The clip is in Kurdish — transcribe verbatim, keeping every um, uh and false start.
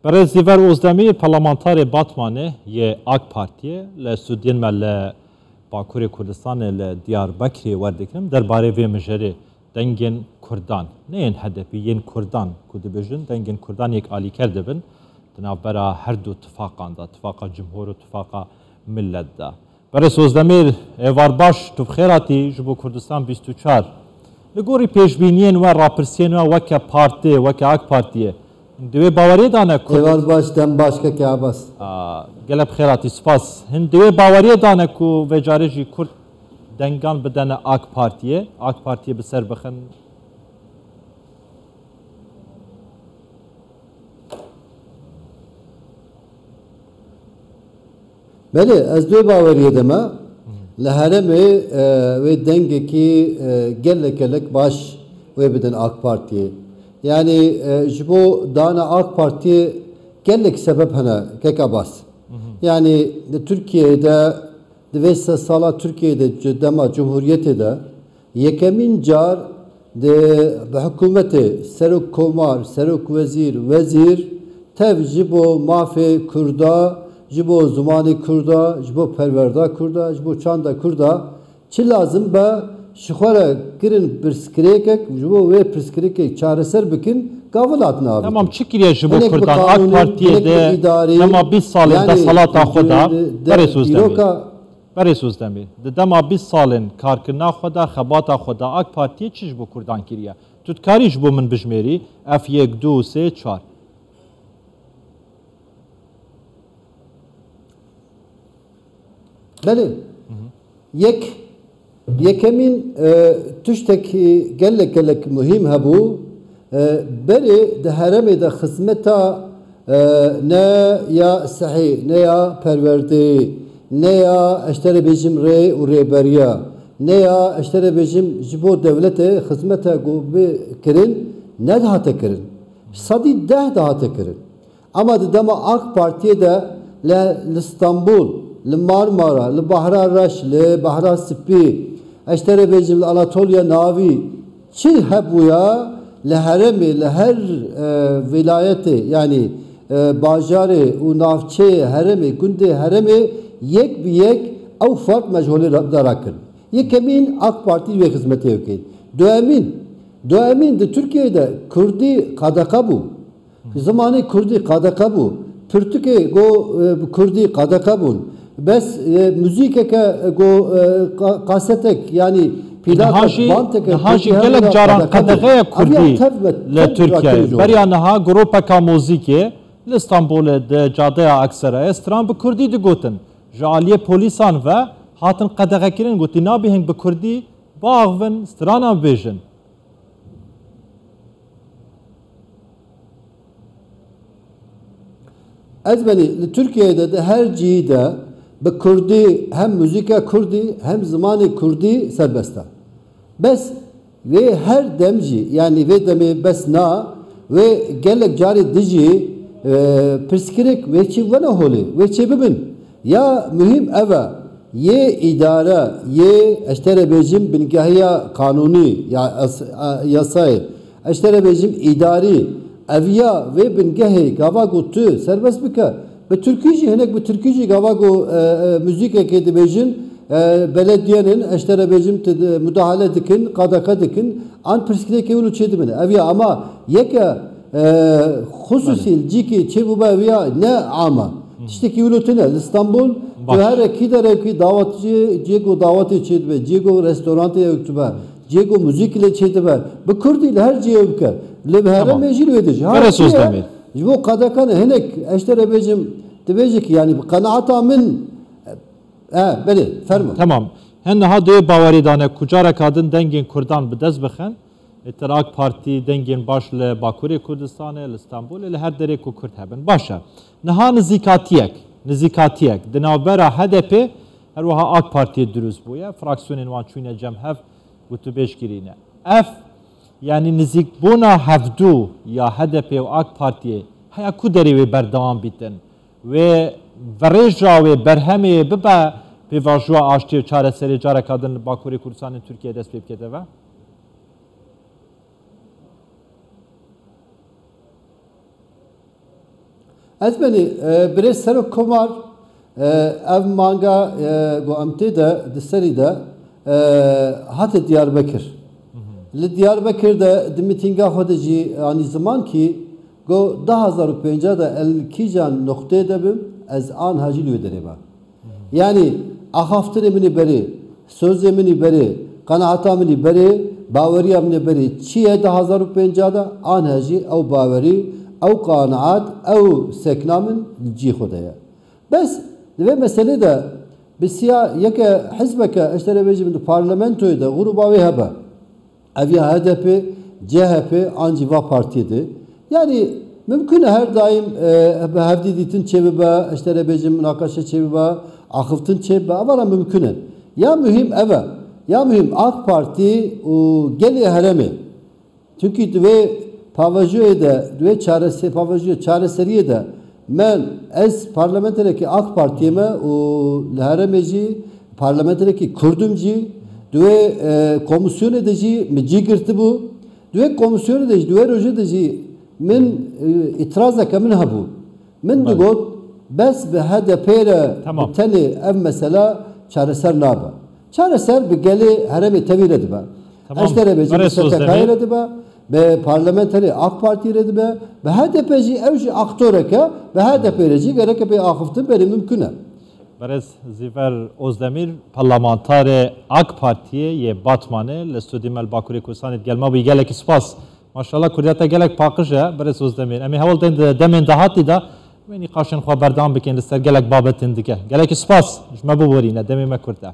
Berêz Zîver Ozdemî, parlamentarê Batmanê yê AK Partiyê, li stûdyên me li Bakurê Kurdistanê li Diyarbekirê werdigirim. Derbarê vê mijarê dengên Kurdan, ne yên H D P, yên Kurdan ku dibêjin, dengên Kurdan yek alîker dibin di navbera her du tifaqan de, tifaqa cumhur û tifaqa millet de. Berêz Ozdemîr, êvar baş, tu bi xêr hatî ji bo Kurdistan bîst û çar. Li gorî pêşbîniyên we, rapirsiyên we weke partê, weke AK Partiyê, hûn di wê baweriyê de ne Kurd? Êvar baş, dem baş keke Abbas. A, gelek bi xêr hatî, spas. Hûn di wê baweriyê de ne ku vê carê jî Kurd dengan bidene AK Partiyê, AK Partiyê bi ser bixin? Belê, ez di wê baweriyê de me. Li herêmê, e, wê dengekî, e, gelek gelek baş wê bidin AK Partiyê. Yanî, e, ji bo dana AK Partiyê gelek sebeb hene, kek Abbas. Yanî, di Tirkiyeyê de, di vê sed sala Tirkiyeyê de, ci-, dema Cumhuriyetê de, yekemîn car di, bi hikûmetê, serok komar, serok wezîr, wezîr, tev ji bo mafê Kurda, ji bo zimanê Kurda, ji bo perwerda Kurda, ji bo çanda Kurda, çi lazim be, ji xwe re kirin pirsgirêkek, ji bo wê pirsgirêkê çareser bikin, gavil hatin avêtin. Tamam, çi kiriye ji bo Hinek bi Kurdan? AK kanûnî, Partiyê hinek bi de idarî, dema bîst salên yanî desalata xwe de, de, de, Berêz Ozdemîr. dîroka Berêz Ozdemîr, di dema bîst salên karkirina xwe de, xebata xwe de, AK Partiyê çi ji bo Kurdan kiriye? Tu dikarî ji bo min bijmêrî, ev yek, du, sê, çar. Belê. Yek, yekemîn, e, tiştekî gelek gelek muhîm hebû. E, berê di herêmê de xizmeta, e, ne ya sehî, ne ya perwerdeyê, ne ya, ez te re bêjim, rê û rêberiya, ne ya, ez te re bêjim, ji bo dewletê xizmeta ku bi kirin, nedihate kirin. Sedî deh dihate kirin. Ama di dema AK Partiyê de li, li Stenbol, li Marmara, li Behra Reş, li Behra Spî, ez te re bêjim, li Anatoliya Navî çi hebûya, li herêmê, li her, e, vîlayetê, yanî, e, bajarê û navçeyê herêmê, gundê herêmê yek bi yek ew ferq me ji holê de rakin. Yekemîn, AK Partî wê xizmetê bike. Duemîn, duemîn di Tirkiyeyê de Kurdî qedexe bû. Zimanê kurdî qedexe bû. Pirtûkê go, e, kurdî qedexe bûn. Bes, e, muzîkeke, e, go, e, ka-, kasetek, yanî plakek, banteke, niha jî gelek caran qedexe ye kurdî li Tirkiyeyê. Beriya niha gropeka muzîkê li Stenbolê di cadeya Akserayê stran bi kurdî digotin. Ji aliyê polîsan ve hatin qedexekirin, gotî nabî hing bi kurdî biaxivin, stranan bibêjin. Ez benî li Tirkiyeyê de, di her cihî de bi kurdî, hem muzîka kurdî hem zimanê kurdî serbest e. Bes wê her dem jî, yanî vê demê bes na, wê gelek carê dijî, e, pirsgirêk wê çê wene holê, wê çê bibin. Ya muhîm ev e, yê îdare, yê, ez te re bêjim, bingehiya qanûnî, ya es-, a, yasayê, ez te re bêjim, îdarî, eviya vê bingehê gava ku tu serbest bike, bi tirkî jî, hinek bi tirkî jî gava ku, e, e, muzîkekê dibêjin, e, belediyenin, ez te re bêjim, tu di-, mudahale dikin, qedexe dikin, an pirsgirêkê wilo çêdibine. Eviya, ama yeke, e, xusûsî, belê, li cîkê çêbûbe, eviya ne am e. Tiştekî wilo tune. Li Stenbol, tu, baş, here kî derê kî dawetçi, cihê ku dawetê çêdibe, cihê ku restorantê ew dibe, cihê ku muzîk lê çêdibe, bi kurdî li her cihê bike. Li, tamam, herêmê jî li wê dijî. Ha, Beres çi ye? Özdemir. Ji bo qedekan hinek, ez te re bêjim, dibêje ki, yanî bi qenaeta min, e, belê, fermo. Tamam. Hen niha dê bawerî dane ku careka din dengên kurdan bi dest bixin. Îtir AK Partî dengên baş li Bakurê Kurdistanê, li Stenbolê, li her derê ku Kurd hebin. Baş e. Niha nizîkatiyek, nizîkatiyek di navbera H D P, her wiha AK Partiyê dirust bûye. Fraksiyonên wan çûne cem hev û tu bêş kirîne. Ev, yanî nizîkbûna hevdû ya H D P û AK Partiyê heya ku derê wê berdewam bîtin? Wê verêja wê berhemê bibe pêvajoya aştiyê û çareserê careka din li Bakurê Kurdistanê Tirkiye dest pê bikete ve? Ez benî, e, birêz Serok Komar, e, ev manga, e, ku em tê de, di serî de, e, hate Diyarbekir. Li Diyarbekir de di mîtînga xwe de jî anî ziman kî ku du hazar û pêncah de el kîjan noqtê de bim, ez anha jî li wê derê me. Yanî axaftinê min ê berê, sozê min ê berê, qenaeta min ê berê, baweriya min ê berê çi ye du hazar û pêncah de, anha jî ew bawerî, ew qenaet, ew sekna min li cî xwe de ye. Bes di vê meselê de bi siya yeke hizbeke, ez te re bêjim, di parlamentoyê de grûba wê hebe. Ev ya H D P, C H P an jî va partiyê de. Yanî mimkun e her daîm, e, bi hevdî dîtin çêbibe, ez te re bêjim, minaqeşe çêbibe, axiftin çêbibe. Eva re mimkun e. Ya muhîm ev e. Ya muhîm AK Partî û gelê herêmê. Çimkî di vê pavajoyê de, di vê çarese-, pavajoya çareseriyê de me, ez parlamenterekî AK Partiyê me û li herêmê jî parlamenterekî Kurd im jî, di wê, e, komîsyonê de jî min cî girtibû. Di wê komîsyonê de jî, di wê rojê de jî min, e, îtirazeke min hebû. Min Belê. digot, bes bi H D P re Tamam. bi tenê ev mesela çareser nabe. Çareser bi gelê herêmê tevî re dibe. Tamam. Ez te re bêjim, Berê bi S T K'yê Sozdemîr. re dibe, bi parlamenterê AK Partî re dibe, bi H D P jî, ew jî aktorek e, bi H D P re jî gereke bê axiftin berê mimkun e. Berêz Zîver Ozdemîr, parlamentarê AK Partiyê yê Batmanê, li stûdî me li Bakurê Kurdistanê digel me bûyî. Gelekî spas. Maşallah, Kurdiyeta gelek paqij e, Berêz Ozdemîr. Em ê hewl deyn di demên dahatî de wê nîqaşên xwe berdewam bikin li ser gelek babetên dike. Gelekî spas, ji me biborîne, demê me kurt e.